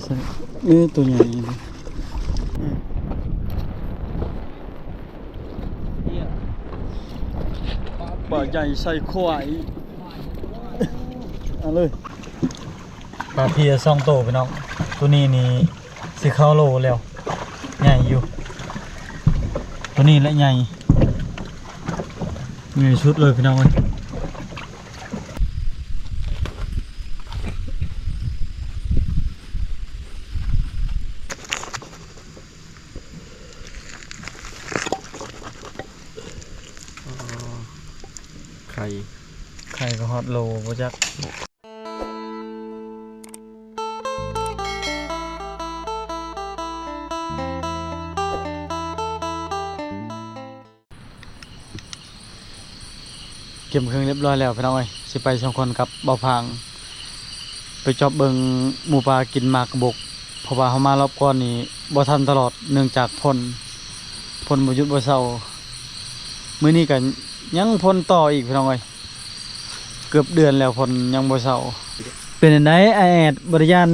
ໃສ່ ເອີ ໂຕໃຫຍ່ນີ້ ອືມ ປາໃຫຍ່ໃສ່ຂວາຍ ເອົາເລີຍ ປາເພຍສອງໂຕພີ່ນ້ອງ ໂຕນີ້ນີ້ ຊິເຂົ້າໂລແລ້ວ ໃຫຍ່ຢູ່ ໂຕນີ້ແຫຼະໃຫຍ່ ໃຫຍ່ສຸດເລີຍພີ່ນ້ອງເອີຍ. ອໍ ໄຂ່ ໄຂ່ກໍຮອດໂລບໍ່ຈັກ. ເກັບເຄື່ອງຮຽບຮ້ອຍແລ້ວພີ່ນ້ອງເອີຍ ຊິໄປສອງຄົນກັບບ່າວພາງ ໄປຈອບເບິ່ງໝູປ່າກິນໝາກກະບົກ ເພາະວ່າເຮົາມາລອບກ່ອນນີ້ບໍ່ທັນຕະຫຼອດ ເນື່ອງຈາກຝົນ ຝົນບໍ່ຢຸດບໍ່ເຊົາ ມື້ນີ້ກໍຍັງຝົນຕໍ່ອີກພີ່ນ້ອງເອີຍ ເກືອບເດືອນແລ້ວຝົນຍັງບໍ່ເຊົາ. ເປັນຈັ່ງໃດອ້າຍແອດ ບໍ່ໄດ້ຢ້ານ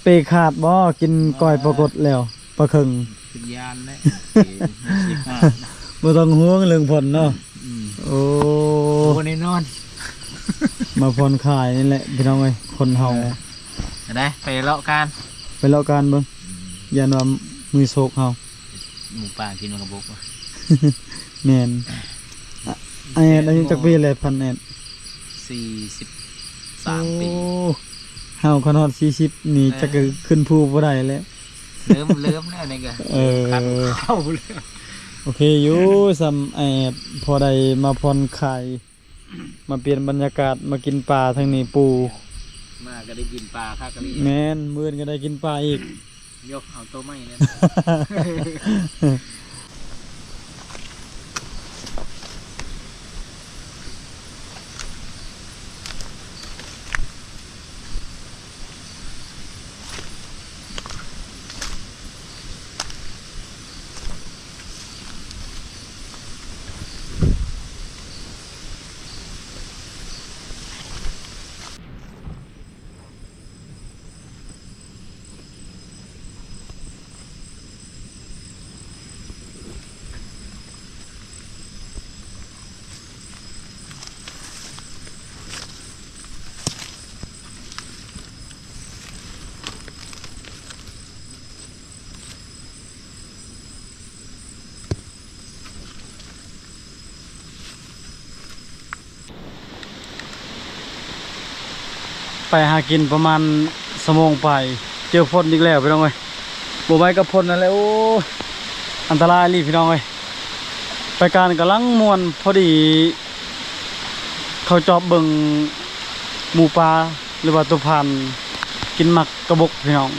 ເປຂາດບໍ່? ກິນກ້ອຍປາກົດແລ້ວ ປາເຄິ່ງ ເປັນຢ້ານແຫຼະ ເປຊິຂາດ ບໍ່ຕ້ອງຫ່ວງເລື່ອງຝົນເນາະ ອືມ ໂອ້ ບໍ່ແນ່ນອນ ມາຜ່ອນຄາຍນີ້ແຫຼະພີ່ນ້ອງເອີຍ ຄົນເຮົາ ເອີ ໄດ້ໄປເລາະການ ໄປເລາະການເບິ່ງ ອືມ ຢ້ານວ່າມືໂຊກເຮົາ ໝູປ່າກິນໝາກກະບົກ ແມ່ນ ອາ ອ້າຍແອດອາຍຸຈັກປີແລ້ວ ພັນແອດ? ສີ່ສິບສາມປີ ໂອ້ ເຮົາຄັນຮອດສີ່ສິບນີ້ ເອີ ຈັກຂຶ້ນພູບໍ່ໄດ້ແລ້ວ ເລີ່ມ ເລີ່ມແລ້ວນີ້ກໍ ເອີ ຄັນເຂົ້າແລ້ວ ໂອເຄຢູ່ ສ່ຳອ້າຍແອດ ພໍໄດ້ມາຜ່ອນຄາຍ ມາປ່ຽນບັນຍາກາດ ມາກິນປາທາງນີ້ປູ ມາກໍໄດ້ກິນປາຄັກອີ່ຫຼີ ແມ່ນ ມື້ອື່ນກໍໄດ້ກິນປາອີກ. ຍົກເອົາໂຕໃໝ່ແນ່. ໄປຫາກິນປະມານຊົ່ວໂມງປາຍ ເຈີຝົນອີກແລ້ວພີ່ນ້ອງເອີຍ ບໍ່ໄຫວກັບຝົນນັ້ນແຫຼະ ໂອ້ຍ ອັນຕະລາຍອີ່ຫຼີພີ່ນ້ອງເອີຍ ໄປການກຳລັງມ່ວນ ພໍດີເຂົ້າຈອບເບິ່ງໝູປ່າ ຫຼືວ່າໂຕພານ ກິນໝາກກະບົກພີ່ນ້ອງ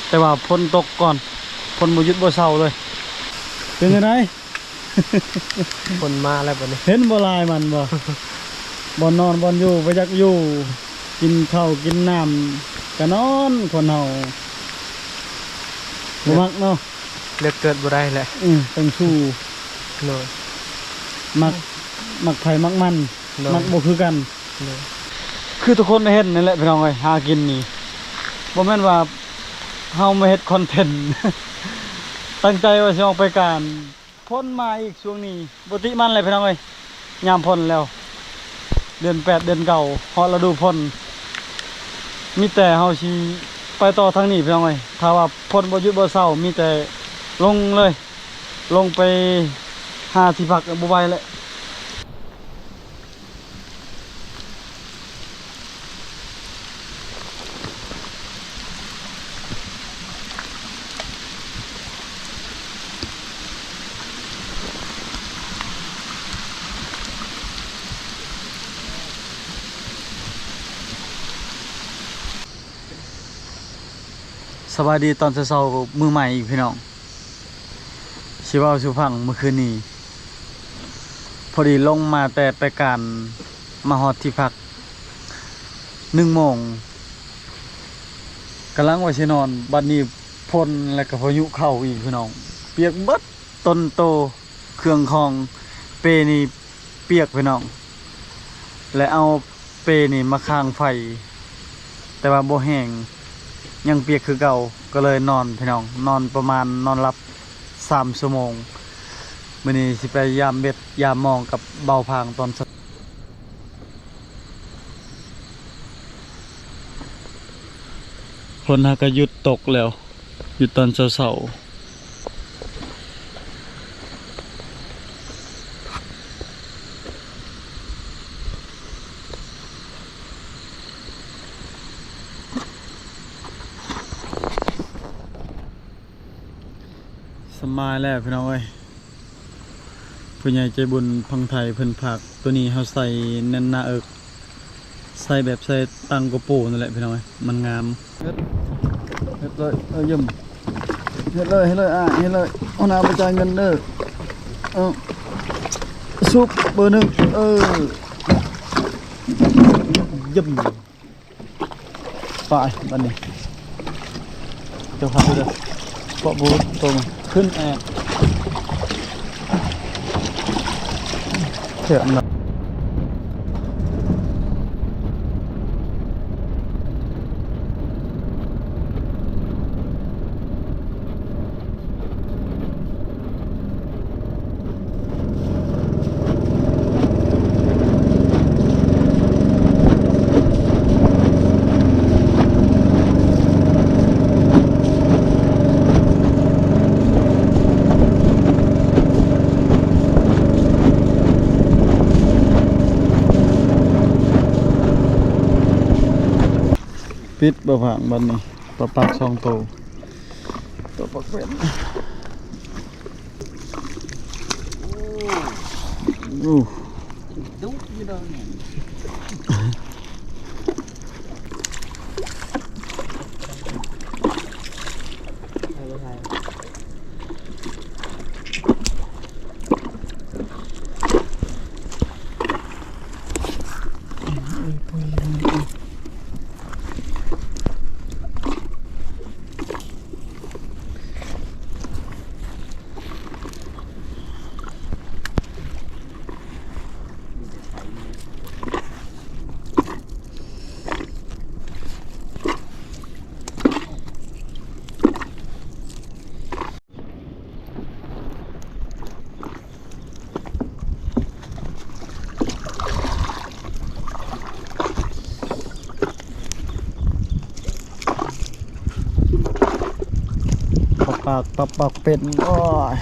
ແຕ່ວ່າຝົນຕົກກ່ອນ ຝົນບໍ່ຢຸດບໍ່ເຊົາເລີຍ ເປັນຈັ່ງໃດ? ຄົນມາແລ້ວບັດນີ້ ເຫັນບໍ່ລາຍມັນບໍ່? ບ່ອນນອນບ່ອນຢູ່ບໍ່ຢາກຢູ່ ກິນເຂົ້າກິນນ້ຳກະນອນ ຄົນເຮົາບໍ່ມັກເນາະ ເລືອກເກີດບໍ່ໄດ້ແຫຼະ ເອີ ຕ້ອງສູ້ ໂດຍ ມັກ ມັກໃຜມັກມັນ ໂດຍ ມັກບໍ່ຄືກັນ ໂດຍ ຄືທຸກຄົນເຫັນນັ້ນແຫຼະພີ່ນ້ອງເອີຍ ຫາກິນນີ້ ບໍ່ແມ່ນວ່າເຮົາມາເຮັດຄອນເທັນ ຕັ້ງໃຈວ່າຊິອອກໄປການ ຝົນມາອີກຊ່ວງນີ້ ບໍ່ຕິມັນແຫຼະພີ່ນ້ອງເອີຍ ຍາມຝົນແລ້ວ ເດືອນແປດເດືອນເກົ້າ ຮອດລະດູຝົນ ມີແຕ່ເຮົາຊິໄປຕໍ່ທາງນີ້ພີ່ນ້ອງເອີຍ ຖ້າວ່າຝົນບໍ່ຢຸດບໍ່ເຊົາ ມີແຕ່ລົງເລີຍ ລົງໄປຫາທີ່ພັກ ບໍ່ໄຫວແຫຼະ. ສະບາຍດີຕອນເຊົ້າໆ ມື້ໃໝ່ອີກພີ່ນ້ອງ. ຊິເວົ້າສູ່ຟັງ ມື້ຄືນນີ້ ພໍດີລົງມາແຕ່ໄປການ ມາຮອດທີ່ພັກໜຶ່ງໂມງ ກຳລັງວ່າຊິນອນ ບັດນີ້ຝົນ ແລ້ວກໍພາຍຸເຂົ້າອີກພີ່ນ້ອງ ປຽກເບິດ ຕົ້ນໂຕ ເຄື່ອງຂອງ ເປນີ້ປຽກພີ່ນ້ອງ ແລະເອົາເປນີ້ມາຄາງໄຟ ແຕ່ວ່າບໍ່ແຫ້ງ ຍັງປຽກຄືເກົ່າ ກໍເລີຍນອນພີ່ນ້ອງ ນອນປະມານ ນອນຫຼັບສາມຊົ່ວໂມງ. ມື້ນີ້ຊິໄປຢາມເບັດ ຢາມມອງກັບບ່າວພາງຕອນເຊົ້າ. ຝົນຫາກະຢຸດຕົກແລ້ວ ຢູ່ຕອນເຊົ້າໆ. ສະບາຍແລ້ວພີ່ນ້ອງເອີຍ. ຜູ້ໃຫຍ່ໃຈບຸນຝັ່ງໄທເພິ່ນຝາກໂຕນີ້ເຮົາໃສ່ແໜ້ນໜ້າເອິກ ໃສ່ແບບໃສ່ຕັ້ງກະໂປນັ້ນແຫຼະພີ່ນ້ອງເອີຍ ມັນງາມ. ເຮັດ ເຮັດເລີຍ ເອີ ຢ້ຳ ເຮັດເລີຍ ເຮັດເລີຍ ອ່າ ເຮັດເລີຍ. ຫົວໜ້າບໍ່ຈ່າຍເງິນເດີ. ເອີ ຊຸບເບີໜຶ່ງ ເອີ ຢ້ຳ. ໄປບາດນີ້ ເຈົ້າພາໄປເດີ ເກາະບູດຕົງຂຶ້ນແອກ ແຖມນະ. ປິດບໍ່ຜ່ານບັດນີ້ ປາປາກສອງໂຕ. ຕົວບັກເປັນ ໂອ້ ດຸຢູ່ດອກນີ້. ປາປາກ ປາປາກເປັນ ໂອ້ຍ.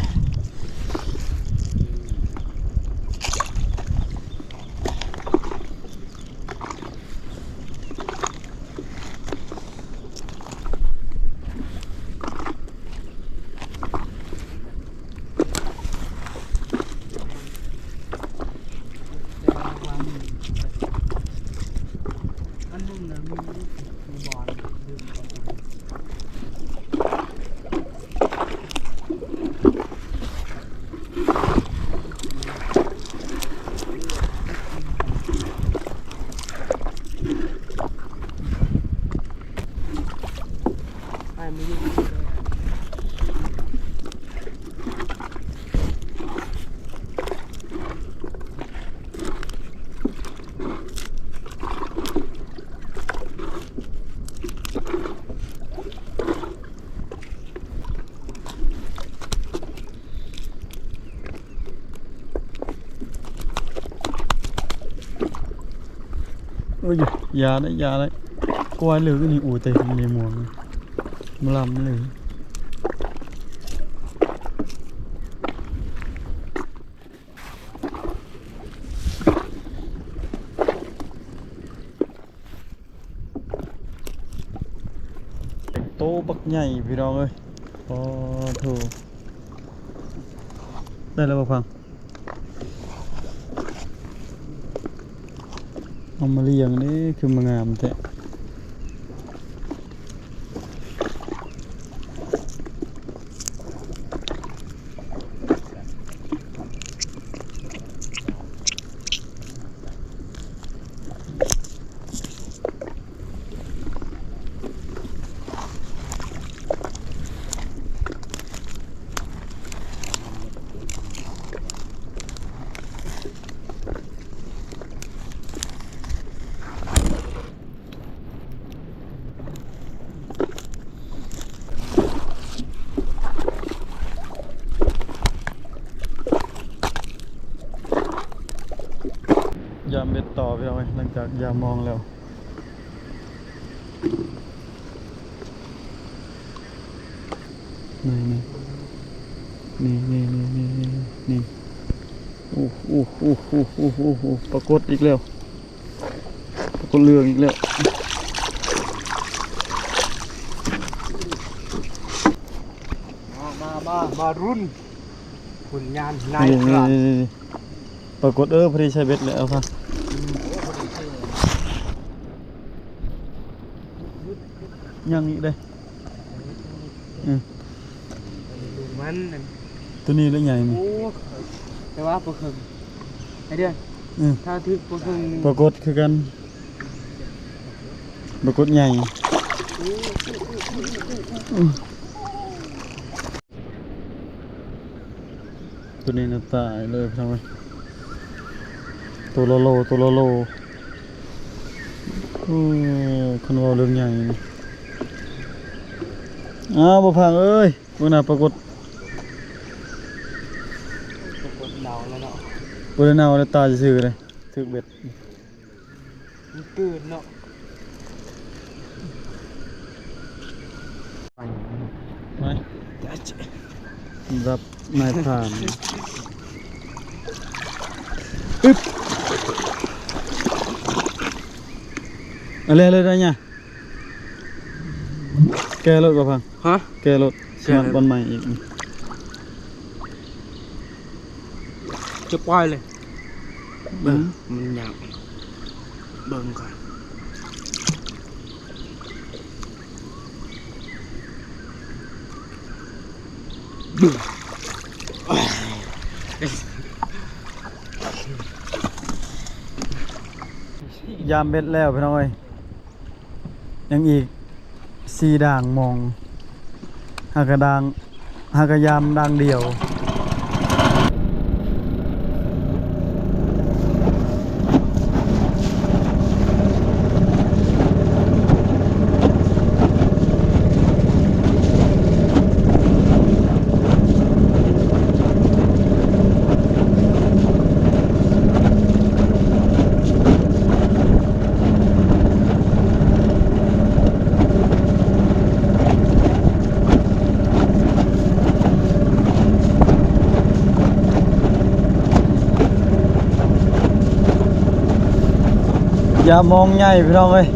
ໂອ້ຍ ຢ່າເດ້ ຢ່າເດ້ ກວາຍເລີກນີ້. ໂອ້ ແຕ່ມີມ່ວງ ມາລຳເລີຍ. ໂຕບັກໃຫຍ່ພີ່ນ້ອງເອີຍ. ໂອ້ໂຫ ໄດ້ແລ້ວບໍ່ພັງ? ເອົາມາລ້ຽງເດ້ ຄືມາງາມແທ້. ໂ ຈາກຢາມມອງແລ້ວ ນີ້ ນີ້ ນີ້ ໂອ້ ໂອ້ ປາກົດອີກແລ້ວ ປາກົດເຫຼືອງອີກແລ້ວ ມາ ມາ ມາ ມາລຸ້ນ ຜົນງານນາຍພຣານ ປາກົດ ເອີ ພໍດີໃສ່ເບັດແລ້ວ ເອົາ ຍັງອີກເດ້ ອື ມັນ ໂຕນີ້ລະໃຫຍ່ນີ້ ໂອ້ ແຕ່ວ່າບໍ່ເຄິ່ງ ໄອ້ເດືອນ ອື ຖ້າຖືກບໍ່ເຄິ່ງ ປາກົດຄືກັນ ປາກົດໃຫຍ່ ອື. ໂຕນີ້ນະຕາຍເລີຍພີ່ນ້ອງເອີຍ ໂຕລະໂລ ໂຕລະໂລ ໂອ້ ຄັນເວົ້າເລື່ອງໃຫຍ່ນີ້ ອ້າວ ບໍ່ພັງເອີຍ ເບິ່ງໜ້າປາກົດ ປາກົດເນົ່າແລ້ວເນາະ ບໍ່ໄດ້ເນົ່າແລ້ວ ຕາຍຊື່ໆເດ້ ຖືກເບັດ. ມັນກືນເນາະ ໄປ ສຳລັບນາຍພຣານ ອຶບ ເອົາເລີຍ ເລີຍໄດ້ຫຍັງ ແກ່ໂລດບໍ່ພັງ ຮະ ແກ່ໂລດ ແກ່ໂລດ ມັດບ່ອນໃໝ່ອີກ ຈະປ່ອຍເລີຍ ເບິ່ງ ອືມ ມັນຍາວ ເບິ່ງກ່ອນ ຢາມເບັດແລ້ວພີ່ນ້ອງເອີຍ ຍັງອີກສີ່ດ່າງມອງ ຫາກະດ່າງ ຫາກະຢາມດ່າງດຽວ. ຢາມມອງໃຫຍ່ພີ່ນ້ອງເອີຍ.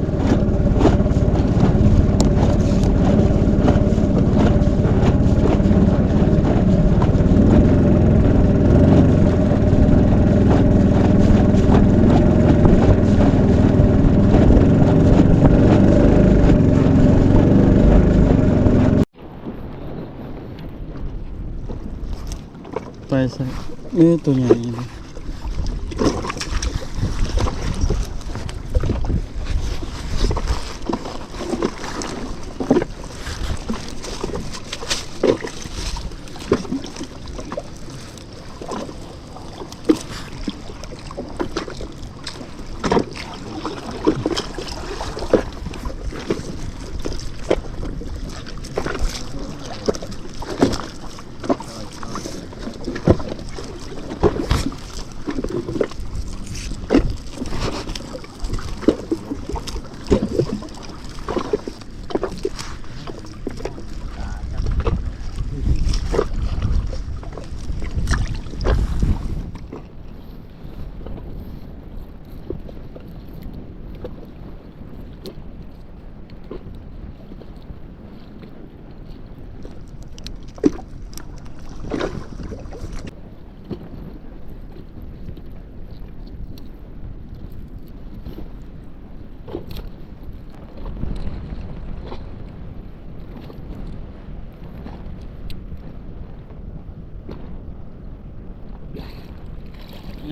ໄປໃສ່ ເອີ ໂຕໃຫຍ່.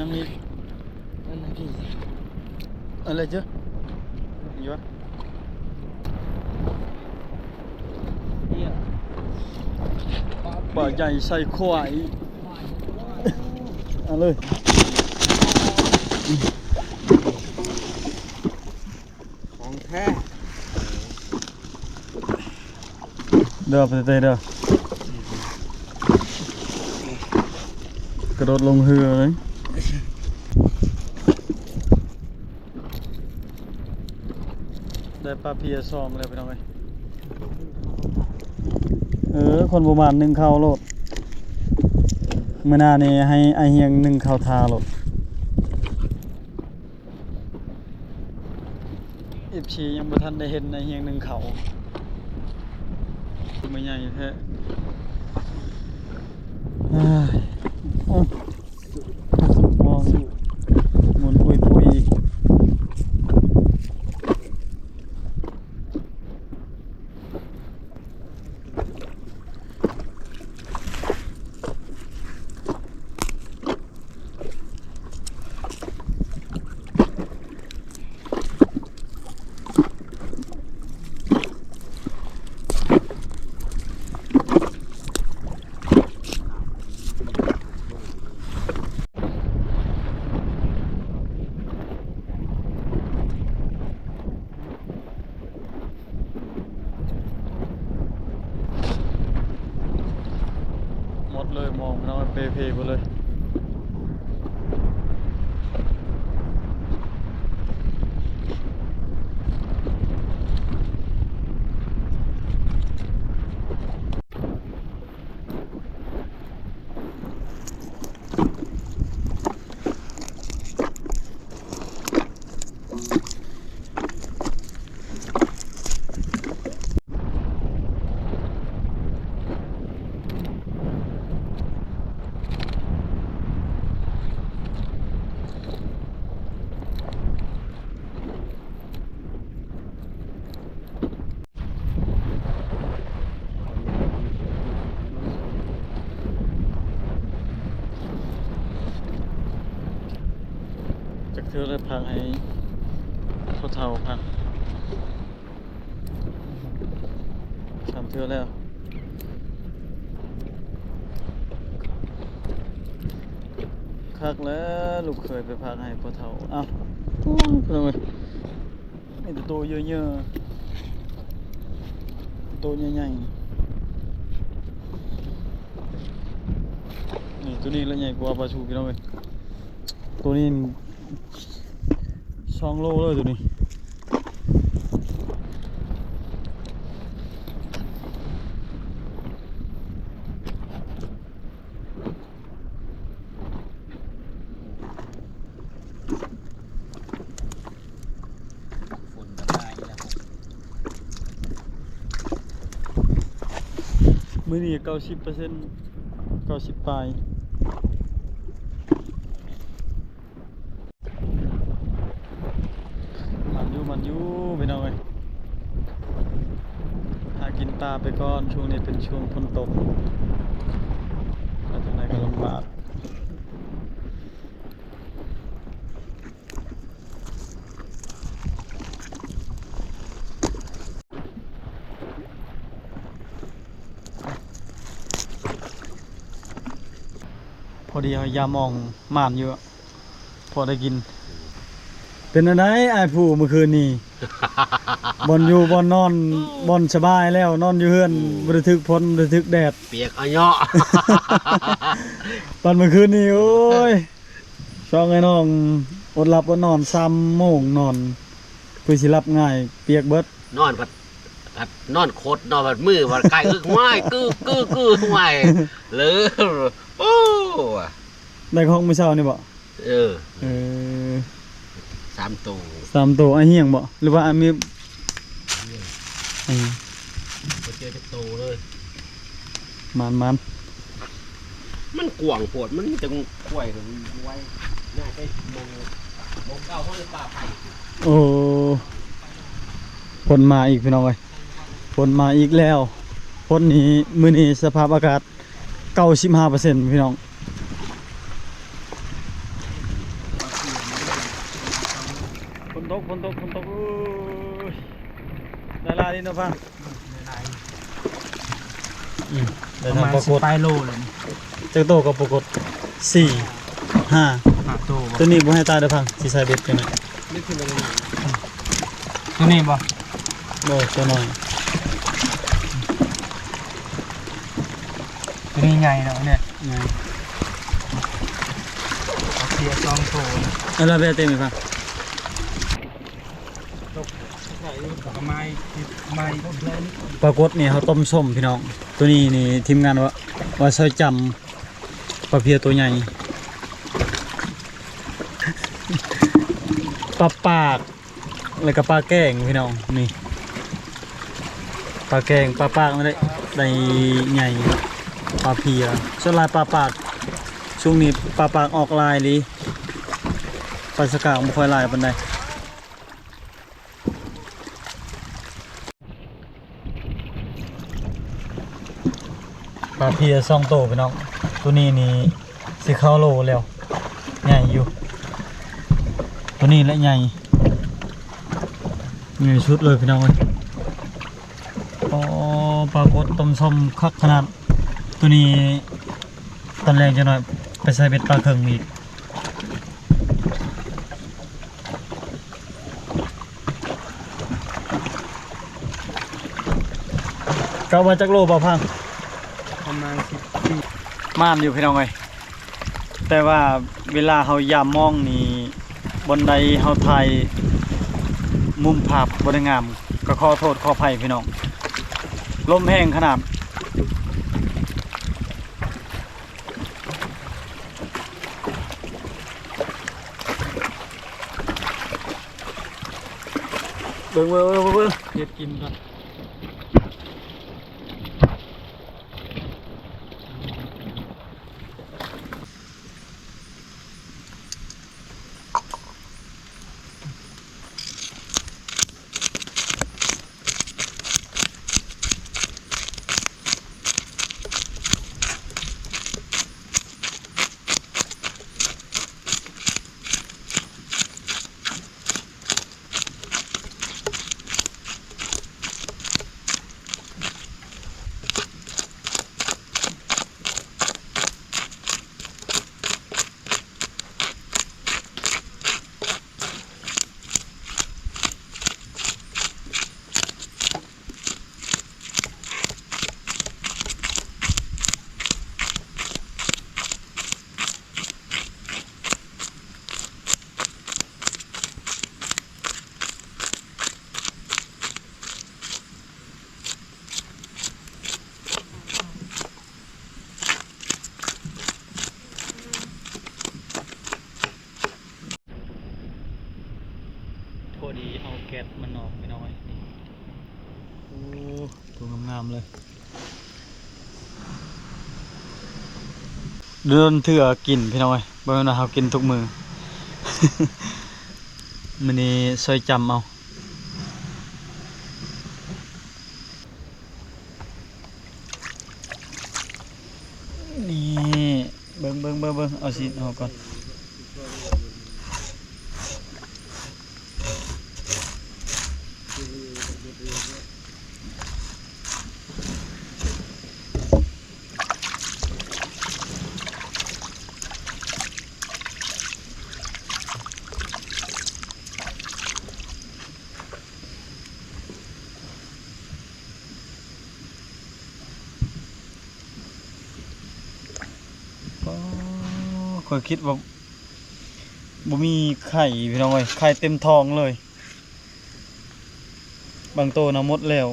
ຍັງອີກ ອະໄລເຈີ ຢູ່ວະ ປາໃຫຍ່ໃສ່ຂວາຍ ເອົາເລີຍ. ຂອງແທ້ ເດີ ໄປເຕີເດີ ກະໂດດລົງເຮືອເລີຍ. ໄດ້ປາເພຍສອງແລ້ວພີ່ນ້ອງເອີຍ. ເອີ ຄົນບໍ່ໝານໜຶ້ງເຂົ້າໂລດ. ມື້ໜ້ານີ້ໃຫ້ອ້າຍຮຽງໜຶ້ງເຂົ້າທ່າໂລດ. ເອັຟຊີ ຍັງບໍ່ທັນໄດ້ເຫັນອ້າຍຮຽງໜຶ້ງເຂົ້າ. ຕົວໃຫຍ່ແທ້. ອ້າຍ ໂອ້ ມ່ວນປຸຍໆ. ໝົດເລີຍ ມອງເນາະ ເປເພເບິດເລີຍ. ຈັກເທື່ອແລ້ວ ພາກໃຫ້ພໍ່ເຖົ້າພາກ ສາມເທື່ອແລ້ວ. ຄັກແລ້ວ ລູກເຂີຍໄປພາກໃຫ້ພໍ່ເຖົ້າ. ອ້າວ ໂອ້ຍ ພີ່ນ້ອງເອີຍ. ມີແຕ່ໂຕເຍີະໆ ໂຕໃຫຍ່ໆ. ນີ້ ໂຕນີ້ລະໃຫຍ່ກວ່າປາຊູ ພີ່ນ້ອງເອີຍ. ໂຕນີ້ສອງໂລເລີຍ ໂຕນີ້. ຝົນກໍມາອີກແລ້ວ. ມື້ນີ້ເກົ້າສິບເປີເຊັນ ເກົ້າສິບປາຍ. ມັນຢູ່ ມັນຢູ່ ພີ່ນ້ອງເອີຍ. ຫາກິນປາໄປກ່ອນ ຊ່ວງນີ້ເປັນຊ່ວງຝົນຕົກ ໄປທາງໃດກໍລຳບາກ. ພໍດີເຮົາຢາມອງໝານຢູ່ ພໍໄດ້ກິນ. ເປັນຈັ່ງໃດອ້າຍຜູ້ ມື້ຄືນນີ້ ບ່ອນຢູ່ບ່ອນນອນ ບ່ອນສະບາຍແລ້ວ ນອນຢູ່ເຮືອນ ອືມ ບໍ່ໄດ້ຖືກຝົນ ບໍ່ໄດ້ຖືກແດດ ປຽກເອົາເນາະ. ບັດມື້ຄືນນີ້ ໂອ້ຍ ສອງໄອ້ນ້ອງ ອົດຫຼັບອົດນອນ ສາມໂມງນອນ ຄືຊິຫຼັບງ່າຍ ປຽກເບິດ. ນອນພັດ ພັດນອນຄົດເນາະ ພັດມືພັດໄກ ອຶກ ຫ້ວຍ ກຶກ ກຶກ ກຶກ ຫ້ວຍ ເລີ ໂອ້ ໄດ້ຂອງມື້ເຊົ້ານີ້ບໍ? ເອີ ເອີ ສາມໂຕ ສາມໂຕ. ອ້າຍຮຽງບໍ ຫຼືວ່າອ້າຍມີ? ເອີ ບໍ່ເຈີຈັກໂຕເລີຍ. ມານໆ ມັນກວ້າງໂພດ ມັນມີແຕ່ຄວາຍກັບໄວ ຍ້າຍໄປໝ່ອງ ໝ່ອງເກົ່າເຮົາເລີຍ ປ່າໄຜ່. ໂອ້ ຝົນມາອີກ ພີ່ນ້ອງເອີຍ ຝົນມາອີກແລ້ວ. ຝົນນີ້ ມື້ນີ້ສະພາບອາກາດເກົ້າສິບຫ້າເປີເຊັນ ພີ່ນ້ອງ. ຝົນຕົກ ຝົນຕົກ ຝົນຕົກ ໂອ້ຍ ໄດ້ຫຼາຍເນາະ ພັງ. ອືມ ໄດ້ທັງປາກົດ ປະມານສິບປາຍໂລແລ້ວນີ້. ຈັກໂຕກໍປາກົດ ສີ່ ຫ້າ ຫ້າໂຕ. ໂຕນີ້ບໍ່ໃຫ້ຕາຍເດີ ພັງ ຊິໃສ່ເບັດຈັ່ງໃດ? ໂຕນີ້ບໍ່? ບໍ່ ໂຕນ້ອຍ. ໂຕນີ້ໃຫຍ່ເນາະ ເນຍ ໃຫຍ່. ເອົາເສຍສອງໂຕ. ເອົາລະແບເຕັມອີກ ພັງ. ປາກົດນີ້ເຮົາຕົ້ມສົ້ມພີ່ນ້ອງ. ໂຕນີ້ນີ້ທີມງານວ່າ ວ່າຊອຍຈ້ຳປາເພຍໂຕໃຫຍ່ ປາປາກ ແລ້ວກໍປາແກ້ງພີ່ນ້ອງ. ນີ້ປາແກ້ງ ປາປາກນັ້ນແຫຼະ ໄດ້ໃຫຍ່ ປາເພຍ. ສ່ວນຫຼາຍປາປາກ ຊ່ວງນີ້ປາປາກອອກຫຼາຍອີ່ຫຼີ ປາສະກາງບໍ່ຄ່ອຍຫຼາຍປານໃດ. ປາເພຍສອງໂຕພີ່ນ້ອງ. ໂຕນີ້ນີ້ຊິເຂົ້າໂລແລ້ວ ໃຫຍ່ຢູ່. ໂຕນີ້ແຫຼະໃຫຍ່ ໃຫຍ່ສຸດເລີຍພີ່ນ້ອງເອີຍ. ອໍ ປາກົດຕົ້ມສົ້ມຄັກຂະໜາດ. ໂຕນີ້ຕອນແລງຈັກໜ້ອຍໄປໃສ່ເບັດປາເຄິ່ງອີກ. ກະວ່າຈັກໂລ ບ່າວພັງ? ປະມານສິບສີ່. ໝານຢູ່ພີ່ນ້ອງເອີຍ ແຕ່ວ່າເວລາເຮົາຢາມມອງນີ້ ບ່ອນໃດເຮົາຖ່າຍມຸມພາບບໍ່ໄດ້ງາມ ກໍຂໍໂທດຂໍອະໄພພີ່ນ້ອງ. ລົມແຮງຂະໜາດ. ເບິ່ງ ເບິ່ງ ເບິ່ງ ເບິ່ງ ເຮັດກິນກ່ອນ. ພໍດີເອົາແກັດມັນອອກພີ່ນ້ອງເອີຍ. ໂອ້ ໂຕງາມໆເລີຍ. ດົນເທື່ອກິນພີ່ນ້ອງເອີຍ ບໍ່ແມ່ນວ່າເຮົາກິນທຸກມື້. ມື້ນີ້ຊອຍຈ້ຳເອົາ. ນີ້ ເບິ່ງ ເບິ່ງ ເບິ່ງ ເບິ່ງ ເອົາຊີ້ນອອກກ່ອນ. ອໍ ຂ້ອຍຄິດວ່າບໍ່ມີໄຂ່ພີ່ນ້ອງເອີຍ ໄຂ່ເຕັມທ້ອງເລີຍ. ບາງໂຕນະໝົດແລ້ວ.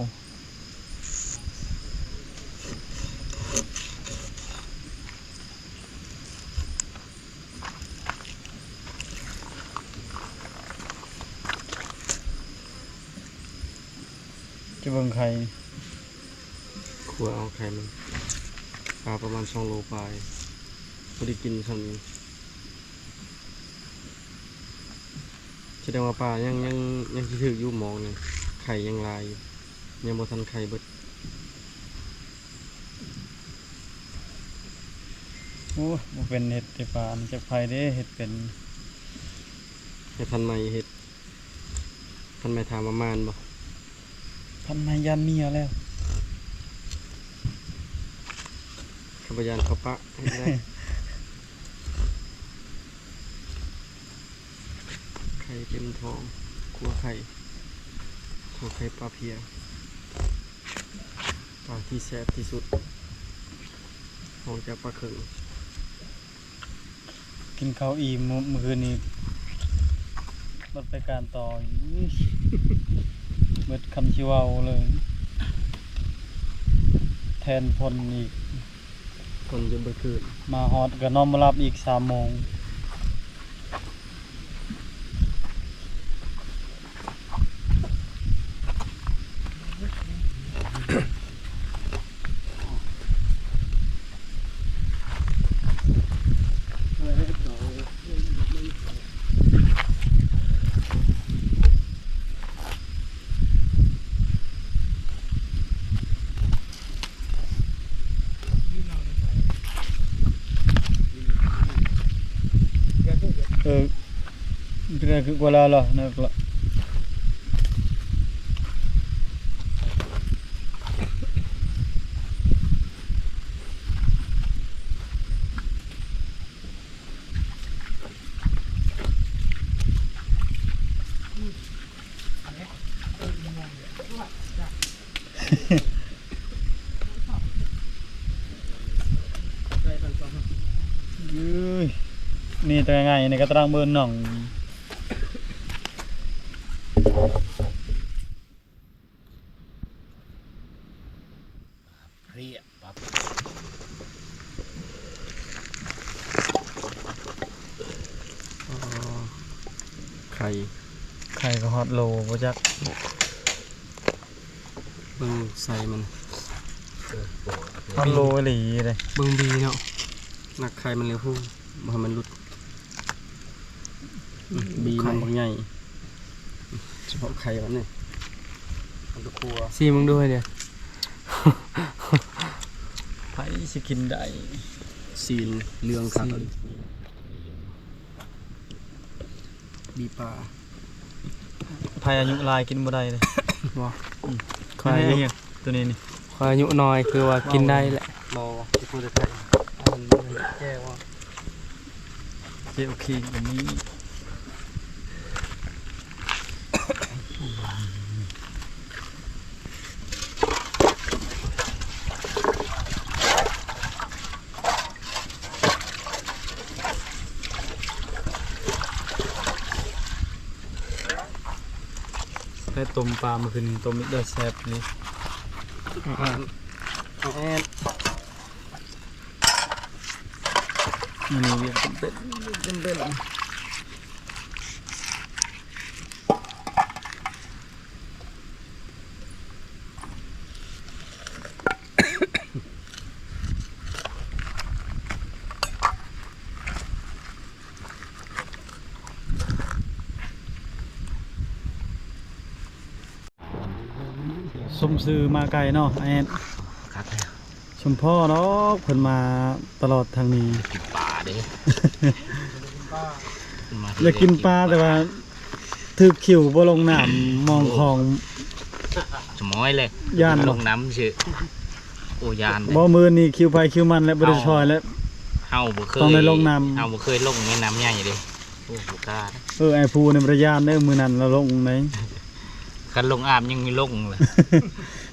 ຈະເບິ່ງໄຂ່ ຄົວເອົາໄຂ່ມັນ ປາປະມານສອງໂລປາຍ ພໍໄດ້ກິນສ່ຳນີ້. ສະແດງວ່າປາຍັງ ຍັງ ຍັງຊິຖືກຢູ່ໝອງນີ້ ໄຂ່ຍັງຫຼາຍຢູ່ ຍັງບໍ່ທັນໄຂ່ເບິດ. ໂອ້ຍ ບໍ່ເປັນເຮັດແຕ່ປານ ຈັກໃຜເດ້ເຮັດເປັນ. ໃຫ້ພັນໃໝ່ເຮັດ ພັນໃໝ່ຖາມວ່າມ່ານບໍ່? ພັນໃໝ່ຢ້ານເມຍແລ້ວ ຂ້າພະເຈົ້າຢ້ານເຂົາປະເຮັດໄດ້. ໄຂ່ເຕັມທ້ອງ ຂົ້ວໄຂ່ ຂົ້ວໄຂ່ປາເພຍ ປາທີ່ແຊບທີ່ສຸດ ຮອງຈາກປາເຄິ່ງ. ກິນເຂົ້າອີ່ມມື້ ມື້ຄືນນີ້ ລົດໄປການຕໍ່ອີກ. ຄຳຊິເວົ້າເລີຍ ແທນພົນອີກ ຄົນຢູ່ເບິດຄືນ ມາຮອດກໍນອນບໍ່ຫຼັບອີກສາມໂມງ. ເອີ ເປັນໄງ ຄືກວ່າລາວລະ ນັກລະ. ເອີຍ ນີ້ແຕ່ງ່າຍໆ ນີ້ກໍຕະລາງເບິ່ງໜອງ ເພຍປັບ ອໍ ໄຂ່ ໄຂ່ກໍຮອດໂລບໍ່ຈັກ ເບິ່ງໄຊມັນ ຮອດໂລອີ່ຫຼີເດ້ ເບິ່ງບີເນາະ ນັກໄຂ່ມັນເລີຍຮູ້ ບໍ່ໃຫ້ມັນຫຼຸດ. ອືມ ບີມັນບັກໃຫຍ່ ສະເພາະໄຂ່ມັນນີ້ ມັນກໍຄົວ ຊີມເບິ່ງດູໃຫ້ແດ່ ໃຜຊິກິນໄດ້ ຊີ້ນເຫຼືອງຄັກ ຊີ້ນ ບີປາ ໃຜອາຍຸຫຼາຍກິນບໍ່ໄດ້ເດ້ ບໍ່ ອືມ ຂ້ອຍອາຍຸ ອັນນີ້ຫຍັງ ຕົວນີ້ນີ້ ຂ້ອຍອາຍຸນ້ອຍຄືວ່າກິນໄດ້ແຫຼະ ບໍ່ ຊິເປີດໄດ້ ອັນນີ້ແຈ່ວ ເຈໂອເຄ ອັນນີ້ ແລ້ວຕົ້ມປາມື້ຄືນນີ້ ຕົ້ມອີກເດີ ແຊບເລີຍ ແອດ ມື້ນີ້ວຽກເຕັມໆ ວຽກເຕັມໆ. ສົມຊື່ມາໄກເນາະ ອ້າຍແອດ ຄັກແທ້ ສົມພໍດອກ ເພິ່ນມາຕະຫຼອດທາງນີ້ ກິນປາເດ້ ຢາກກິນປາ ແຕ່ວ່າຖືກຄິວບໍ່ລົງນ້ຳ ມອງຂອງ ສະໝອຍເລີຍ ຢ້ານ ລົງນ້ຳຊື່ ໂອ້ ຢ້ານເດ້ ບໍ່ ມື້ນີ້ຄິວໃຜຄິວມັນແຫຼະ ບໍ່ໄດ້ຊ່ອຍແລ້ວ ເຮົາບໍ່ເຄີຍ ຕ້ອງໄດ້ລົງນ້ຳ ເຮົາບໍ່ເຄີຍລົງແມ່ນ້ຳໃຫຍ່ເດ້ ໂອ້ ບໍ່ກ້າ ເອີ ອ້າຍພູນີ້ບໍ່ໄດ້ຢ້ານເດ້ ມື້ນັ້ນລາວລົງໃດ ຄັນລົງອາບຍັງມີລົງລະ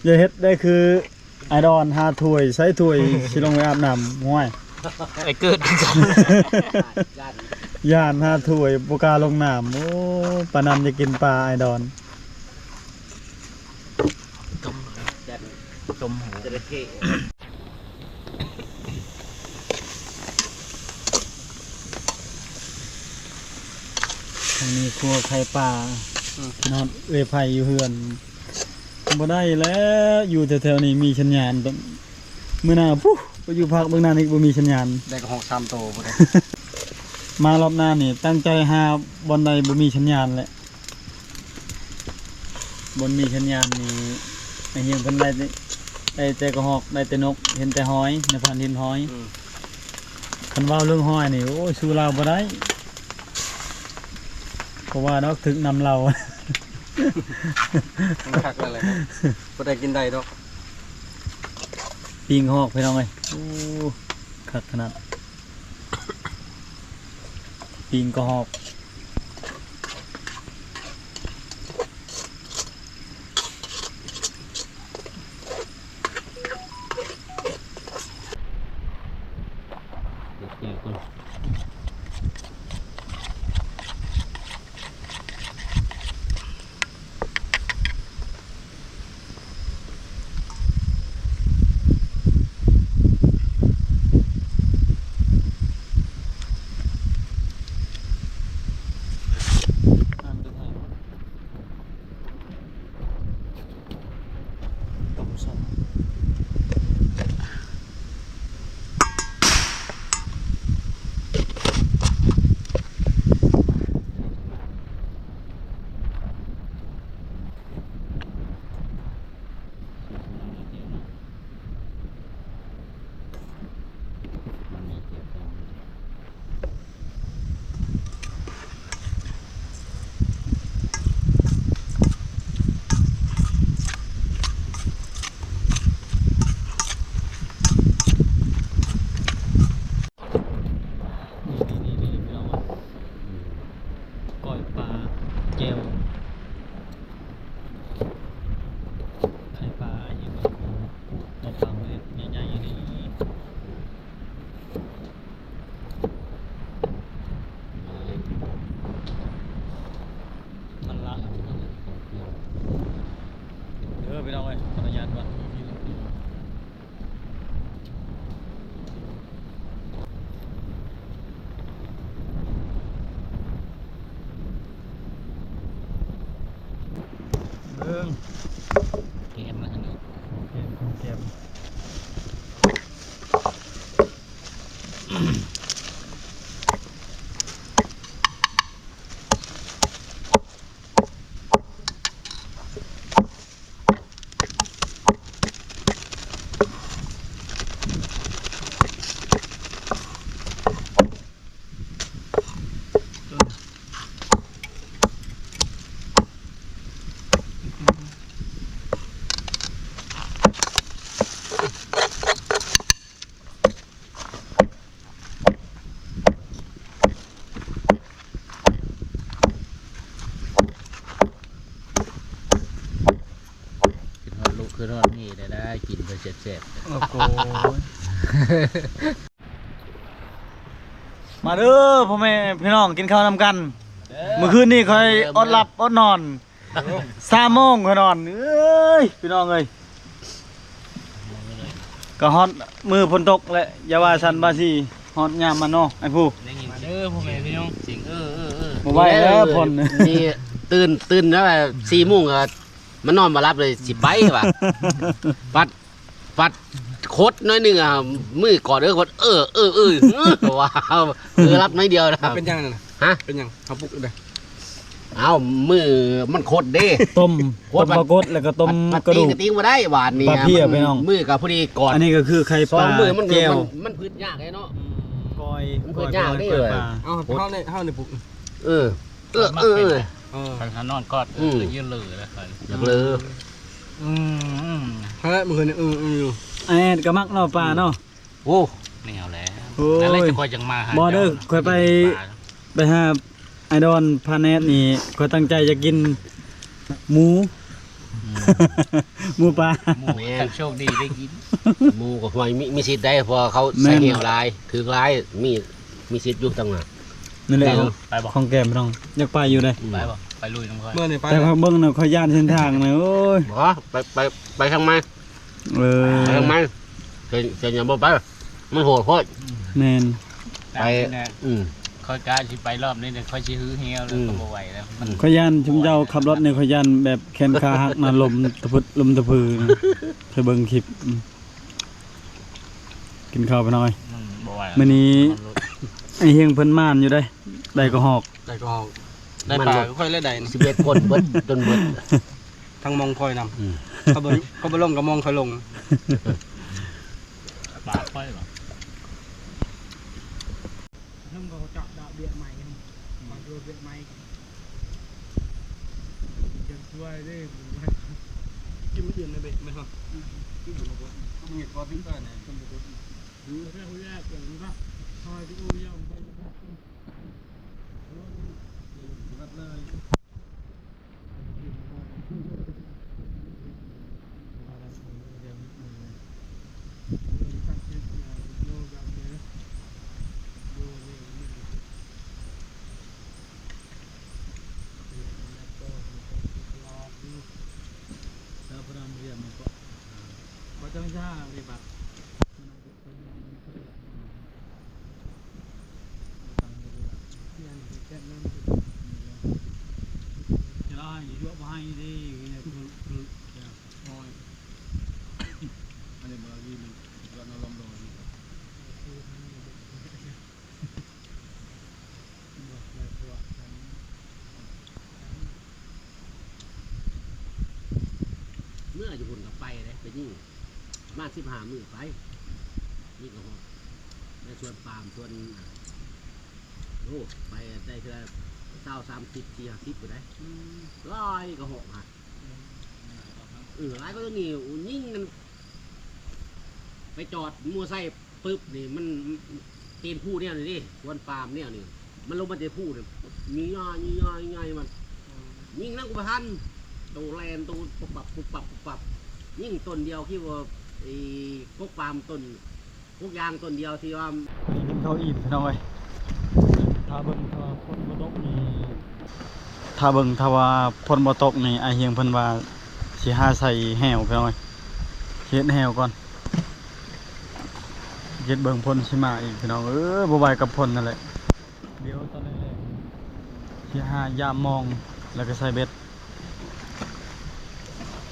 ຢ່າເຮັດໄດ້ຄື ອ້າຍດອນຫາຖ້ວຍ ໃສ່ຖ້ວຍ ຊິລົງໄປອາບນ້ຳ ຫ້ວຍ ໄອ້ເກີດຄືກັນ ຢ້ານຫາຖ້ວຍ ບໍ່ກ້າລົງນ້ຳ ໂອ້ ປານນັ້ນຈະກິນປາ ອ້າຍດອນ ຕົ້ມ ຕົ້ມຫູ ທາງນີ້ຄົວໄຂ່ປາ ອືມ ນອນເອື້ອຍໄຜ່ຢູ່ເຮືອນ ບໍ່ໄດ້ແລ້ວ ຢູ່ແຖວໆນີ້ມີສັນຍານ ມື້ໜ້າພຸ້ນ ໄປຢູ່ພາກເບື້ອງໜ້ານີ້ບໍ່ມີສັນຍານ ໄດ້ກະຮອກສາມໂຕພຸ້ນເດ້ ມາລອບໜ້ານີ້ຕັ້ງໃຈຫາບ່ອນໃດບໍ່ມີສັນຍານແຫຼະ ບ່ອນມີສັນຍານນີ້ ໄອ້ຮຽງເພິ່ນໄດ້ແຕ່ ໄດ້ແຕ່ກະຮອກ ໄດ້ແຕ່ນົກ ເຫັນແຕ່ຫອຍ ໃນພັນເຫັນຫອຍ ອືມ ຄັນເວົ້າເລື່ອງຫອຍນີ້ ໂອ້ຍ ສູ້ລາວບໍ່ໄດ້ ເພາະວ່າດອກຖືກນຳລາວ ມັນຄັກແລ້ວແຫຼະ ບໍ່ໄດ້ກິນໄດ້ດອກ ປີ້ງຫອກພີ່ນ້ອງເອີຍ ໂອ້ ຄັກຂະໜາດ ປີ້ງກະຮອກ. ແກະກ່ອນ. ນີ້ໆໆ ພີ່ນ້ອງເອີຍ ກ້ອຍປາແຈ່ວ ໄຂ່ປາ ອີ່ຫຍັງ ໂອ້ ໄຂ່ປາ ໃຫຍ່ໆ ນີ້. ມັນລະ ເດີພີ່ນ້ອງເອີຍ ຂໍອະນຸຍາດກ່ອນ ເບິ່ງ ແກມມາທາງນີ້ ແກມ ແກມ. ຄິດຮອດລູກ ຄິດຮອດເມແດ່ ໄດ້ກິນເພິ່ນແຊບໆ. ໂອ້ໂຫ ມາເດີພໍ່ແມ່ພີ່ນ້ອງ ກິນເຂົ້ານຳກັນ. ເດີ ມື້ຄືນນີ້ຂ້ອຍ ເດີ ອດຫຼັບ ເດີ ອດນອນ ສາມໂມງຂ້ອຍນອນ. ເອີຍ ພີ່ນ້ອງເອີຍ ກໍຮອດມື້ຝົນຕົກແຫຼະ ຢ່າວ່າຊັ້ນວ່າຊີ້ ຮອດຍາມມັນເນາະ ໄອ້ຜູ້. ໄດ້ຍິນ ມາເດີພໍ່ແມ່ພີ່ນ້ອງ ສຽງ ເອີໆໆ ບໍ່ໄຫວແລ້ວ ນີ້ ຝົນ ນີ້ຕື່ນ ຕື່ນແລ້ວ ສີ່ໂມງກໍ ມັນນອນບໍ່ຫຼັບເລີຍ ຊິໄປວ່າ ປັດ ປັດ ຂົດໜ້ອຍໜຶ່ງ ອ່າ ມືກອດເອີ ຂົດ ເອີ ເອີ ເອີ ເອີ ວ່າ ເອີ ຫຼັບໜ້ອຍດຽວນະ. ເປັນຫຍັງນັ້ນນະ? ຮະ? ເປັນຫຍັງ? ເຮົາປຸກໄດ້ ເອົ້າ ມືມັນຂົດເດ້ ຕົ້ມ ຂົດ ຕົ້ມປາກົດ ແລ້ວກໍຕົ້ມ ມັນ ກະດູກ ຕີງກໍຕີງບໍ່ໄດ້ ບາດນີ້ ປາເພຍ ພີ່ນ້ອງ ມືກໍພໍດີກອດ. ອັນນີ້ກໍຄືໄຂ່ປາ ສອງມືມັນ ແຈ່ວ ມັນ ມັນພືດຍາກເດ້ເນາະ. ກ້ອຍ ມັນພືດຍາກເດ້ ກ້ອຍປາ. ເອົາ ເຮົານີ້ ເຮົານີ້ປຸກ ເອີ ເອີ ເອີ ເອີ ເອີ ຄັນນອນກອດ ອືມ ເອີ ຢືນເລີຍ ຢາກເລີ. ອືມ ຫັ້ນແຫຼະ ມື້ຄືນນີ້ ອືມໆ ຢູ່ ອ້າຍແອດກໍມັກເນາະ ປາເນາະ. ໂອ້ ແນວແລ້ວ ໂອ້ຍ ນັ້ນແຫຼະ ຂ້ອຍຈັ່ງມາຫາ ບໍ່ເດີ ເຈົ້າ ຂ້ອຍໄປ ໄປຫາອ້າຍດອນ ພາແນດນີ້ ຂ້ອຍຕັ້ງໃຈຈະກິນໝູ ອືມ ໝູປາ ໝູ ແມ່ນ ຄັນໂຊກດີໄດ້ກິນ ໝູກໍຫ້ວຍ ມີ ມີສິດໄດ້ ເພາະວ່າເຂົາ ແມ່ນ ໃສ່ແຫ້ວຫຼາຍ ຖືກຫຼາຍ ມີ ມີສິດຢູ່ຕັ້ງນານ. ນັ້ນແຫຼະ ໄປບໍ່? ຂອງແກມພີ່ນ້ອງ ຢາກໄປຢູ່ເດ້. ໄປບໍ່? ໄປລຸຍນຳຂ້ອຍ ມື້ນີ້ໄປ. ແຕ່ຂ້ອຍເບິ່ງນະ ຂ້ອຍຢ້ານເສັ້ນທາງນະ ໂອ້ຍ ບໍ່ ໄປ ໄປ ໄປທາງໃໝ່. ເອີ ໄປທາງໃໝ່ ເສັ້ນ ເສັ້ນຫຍັງບໍ່ໄປ ມັນໂຫດໂພດ. ແມ່ນ ໄປ ໄປແຫຼະ ອືມ ຂ້ອຍກະຊິໄປລອບນີ້ ຂ້ອຍຊິຫື່ແຮວແລ້ວ ອືມ ກໍບໍ່ໄຫວແລ້ວ ມັນ ຂ້ອຍຢ້ານຊຸມເຈົ້າຂັບລົດນີ້ ຂ້ອຍຢ້ານແບບແຂນຂາຫັກນະ ລົ້ມຕະພຶດລົ້ມຕະພຶ ເຄີຍເບິ່ງຄລິບ ອືມ. ກິນເຂົ້າໄປໜ້ອຍ ອືມ ບໍ່ໄຫວ ມື້ນີ້ ມັນຫຼຸດ ໄອ້ເຮງເພິ່ນໝານຢູ່ເດ້ ໄດ້ກະຮອກ ໄດ້ກະຮອກ ໄດ້ປາ ມັນຫຼຸດ ກໍຄ່ອຍແລ້ວໄດ້ນີ້ ສິບເອັດຄົນເບິດ ຈົນເບິດ ທັງມອງຂ້ອຍນຳ ອືມ ເຂົາບໍ່ ເຂົາບໍ່ລົງກໍມອງຂ້ອຍລົງ ປາຂ້ອຍບໍ່ ເຮົາກໍຈັບດາວເບຍໃໝ່ ມາໂດເບຍໃໝ່ ຈະຊ່ວຍເດ້ ກິນມື້ອື່ນໄດ້ເບຍແມ່ນບໍ່ ກິນບໍ່ໝົດ ເຮັດບໍ່ເປັນຕາແນ່ ກິນບໍ່ໝົດ ເຮັດແລ້ວເນາະ ເຮົາຈະໂອ້ຍາວໄປ ເຮັດເລີຍ. ຈະລາຍຢູ່ ບໍ່ໃຫ້ເດ້ ຢູ່ໃນ ຄື ຄື ໂອ້ຍ. ເມື່ອຢູ່ພຸ້ນກໍໄປເດ້ ໄປຍິງ ປະມານສິບຫ້າມື້ໄປ ຍິງກະຮອກ ໄປສວນປາມ ສວນ ໂອ້ ໄປໄດ້ເທື່ອລະຊາວ ສາມສິບ ສີ່ ຫ້າສິບພຸ້ນໃດ໋ ອືມ ຫຼາຍກະຮອກຫັ້ນ ອືມ ເອີ ຫຼາຍກວ່າໂຕນີ້ ຍິງກັນ ໄປຈອດມໍໄຊ ປຶບນີ້ ມັນ ຕີນພູແນວນີ້ເດ້ ສວນປາມແນວນີ້ ມັນລົງມາແຕ່ພູນີ້ ຍິງຍ່ອຍໆໆໆ ມັນ ຍິງນຳກູບໍ່ທັນ ໂຕແລ່ນ ໂຕປຸບປັບ ປຸບປັບ ປຸບປັບ ຍິງຕົ້ນດຽວ ຄິດວ່າ ໄອ້ ກົກປາມຕົ້ນ ກົກຢາງຕົ້ນດຽວທີ່ວ່າ ກິນເຂົ້າອີ່ມພີ່ນ້ອງເອີຍ ຖ້າເບິ່ງ ຖ້າຝົນບໍ່ຕົກນີ້ ຖ້າເບິ່ງ ຖ້າວ່າຝົນບໍ່ຕົກນີ້ ອ້າຍຮຽງເພິ່ນວ່າຊິຫາໃສ່ແຫ້ວພີ່ນ້ອງເອີຍ ເຮັດແຫ້ວກ່ອນ ເຮັດເບິ່ງຝົນຊິມາອີກພີ່ນ້ອງເອີຍ ບໍ່ໄຫວກັບຝົນນັ້ນແຫຼະ ດຽວຕອນແລງໆ ຊິຫາຢາມມອງ ແລ້ວກໍໃສ່ເບັດ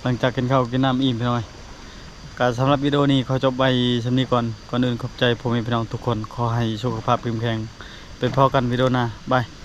ຫຼັງຈາກກິນເຂົ້າກິນນ້ຳອີ່ມພີ່ນ້ອງເອີຍ ກໍສຳລັບວິດີໂອນີ້ຂໍຈົບໄວ້ສ່ຳນີ້ກ່ອນ ກ່ອນອື່ນຂອບໃຈພໍ່ແມ່ພີ່ນ້ອງທຸກຄົນ ຂໍໃຫ້ສຸຂະພາບເຂັ້ມແຂງ ໄປພໍ້ກັນວິດີໂອໜ້າ ບາຍ.